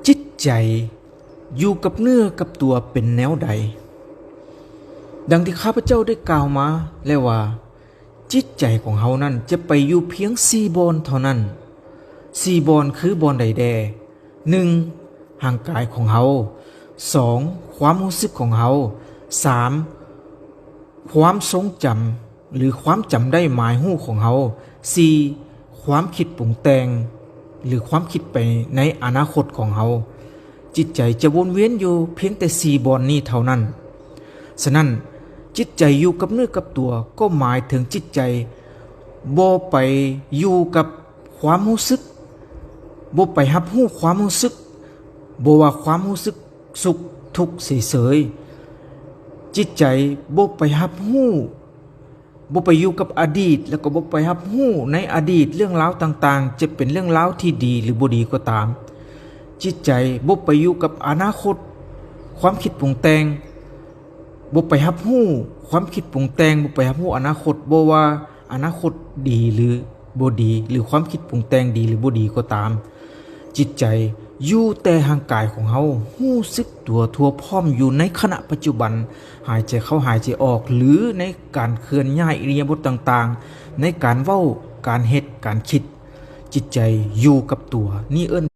ຈິດໃຈຢູ່ກັບເນື້ອກັບຕົວເປັນແນວໃດ? ດັ່ງທີ່ຂ້າພະເຈົ້າໄດ້ກ່າວມາແລ້ວວ່າ ຈິດໃຈຂອງເຮົານັ້ນຈະໄປຢູ່ພຽງສີ່ບ່ອນເທົ່ານັ້ນ. ສີ່ບ່ອນຄືບ່ອນໃດແດ່? ໜຶ່ງ ຮ່າງກາຍຂອງເຮົາ, ສອງ ຄວາມຮູ້ສຶກຂອງເຮົາ, ສາມ ຄວາມຊົງຈຳ ຫຼື ຄວາມຈຳໄດ້ໝາຍຮູ້ຂອງເຮົາ, ສີ່ ຄວາມຄິດປຸງແຕ່ງ ຫຼື ຄວາມຄິດໄປໃນອະນາຄົດຂອງເຮົາ. ຈິດໃຈຈະວົນວຽນຢູ່ພຽງແຕ່ສີ່ບ່ອນນີ້ເທົ່ານັ້ນ. ສະນັ້ນ, ຈິດໃຈຢູ່ກັບເນື້ອກັບຕົວກໍໝາຍເຖິງຈິດໃຈບໍ່ໄປຢູ່ກັບຄວາມຮູ້ສຶກ, ບໍ່ໄປຮັບຮູ້ຄວາມຮູ້ສຶກ, ບໍ່ວ່າຄວາມຮູ້ສຶກສຸກທຸກເສຍເສີຍ. ຈິດໃຈບໍ່ໄປຮັບຮູ້ ບໍ່ໄປຢູ່ກັບອະດີດ ແລ້ວກໍບໍ່ໄປຮັບຮູ້ໃນອະດີດເລື່ອງລາວຕ່າງໆ ຈະເປັນເລື່ອງລາວທີ່ດີ ຫຼື ບໍ່ດີກໍຕາມ. ຈິດໃຈບໍ່ໄປຢູ່ກັບອະນາຄົດ, ຄວາມຄິດປຸງແຕ່ງ, ບໍ່ໄປຮັບຮູ້ຄວາມຄິດປຸງແຕ່ງ, ບໍ່ໄປຮັບຮູ້ອະນາຄົດ, ບໍ່ວ່າອະນາຄົດດີ ຫຼື ບໍ່ດີ ຫຼື ຄວາມຄິດປຸງແຕ່ງດີ ຫຼື ບໍ່ດີກໍຕາມ. ຈິດໃຈຢູ່ແຕ່ຮ່າງກາຍຂອງເຮົາ, ຮູ້ສຶກຕົວທົ່ວພ້ອມຢູ່ໃນຂະນະປັດຈຸບັນ, ຫາຍໃຈເຂົ້າຫາຍໃຈອອກ ຫຼື ໃນການເຄື່ອນຍ້າຍອິລິຍາບົດຕ່າງໆ, ໃນການເວົ້າ, ການເຮັດ, ການຄິດ. ຈິດໃຈຢູ່ກັບຕົວ, ນີ້ເອີ້ນ